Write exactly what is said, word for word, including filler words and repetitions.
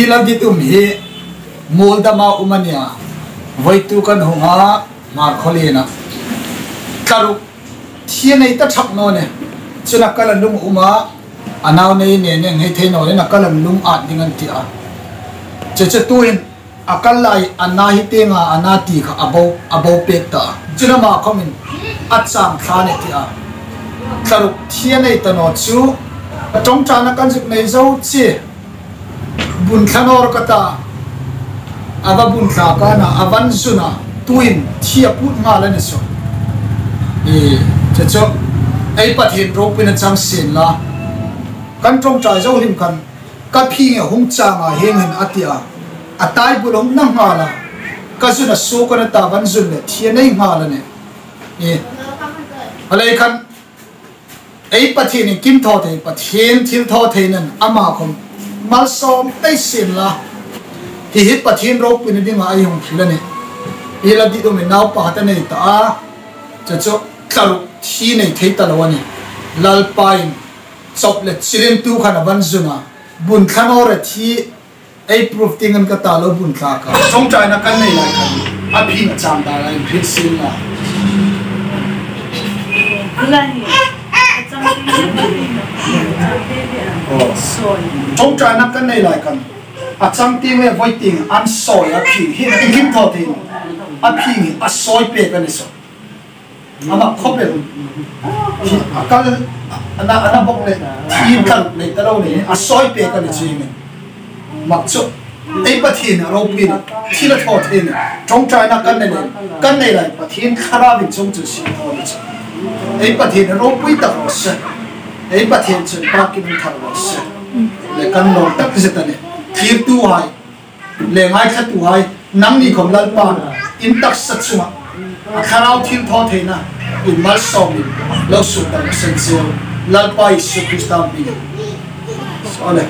Lal Ditum hi Muoldama um a nih a. Voituk kan hung a, Hmarkhawlien a. Thla ruk thi a nei ta ṭhak naw nih. Chun a kal a lung um a, a nau nei nei nei ngei thei naw nih, a kal a lung at ding an ti a. Chu chu tuhin a kal lai a na hi tienga a na ti kha a bo, a bo pek ta. Chun ama khawmin a chang thla ni ti a. Thla ruk thi a nei ta naw chu a ṭawngṭaina kan zuk nei zo chi. Bun thla nawr ka ta, a va bun thlak a na, a van zun a, tuin thi a put nghal a ni chu. I, chu chu, ei Pathien ropuina chang sien la. Kan ṭawngṭai zo hlim khan, ka phing a hung chang a hieng hin a ti a. A tai bul hung na nghal a, ka zun a suok a na ta van zun le thi a nei nghal a nih. I, a lei khan, ei Pathien iengkim thaw thei, Pathien thilthawtheina'n ama khawm malsawm pei sien la. Hi hi Pathien ropuina dinga ei hung thil a nih. Hi Lal Ditum hi naupa khat a nei ta a. Chu chu thla ruk thi nei thei ta lo a nih. Lalpa'n chawp le chirin tu khan a van zun a. Bun thla nawr a thi ei proof dingin ka ta lo bun thlak a. Ṭawngṭaina kan nei lai khan a phing a chang dan a inhriet sien la. Ṭawngṭaina kan nei lai khan a chang tieng le voi tieng an sawi a, phing hi iengkim thaw thei a, phing hi a sawi pek a ni chu. Ama khawp el. Hi a kal a na, a na bawk le, thi thla ruk nei ta lo ni, a sawi pek a ni chu hi. Mak chu ei Pathien a ropuina, thil a thaw thei ni. Ṭawngṭaina kan nei le, kan nei lai Pathien Thlarauin chuong chu siem thaw ni chu. Ei Pathien a ropui ta raw se. Ei Pathien chun pakin thar raw se. Le kan lawm tak zet a nih. Thlirtuhai le ngaithlatuhai, nangni khawm Lalpa'n in taksa chunga a thlarau thilthawtheina in malsawmin lo suk ta raw se. Lalpa Isu Krista hmingin. Amen.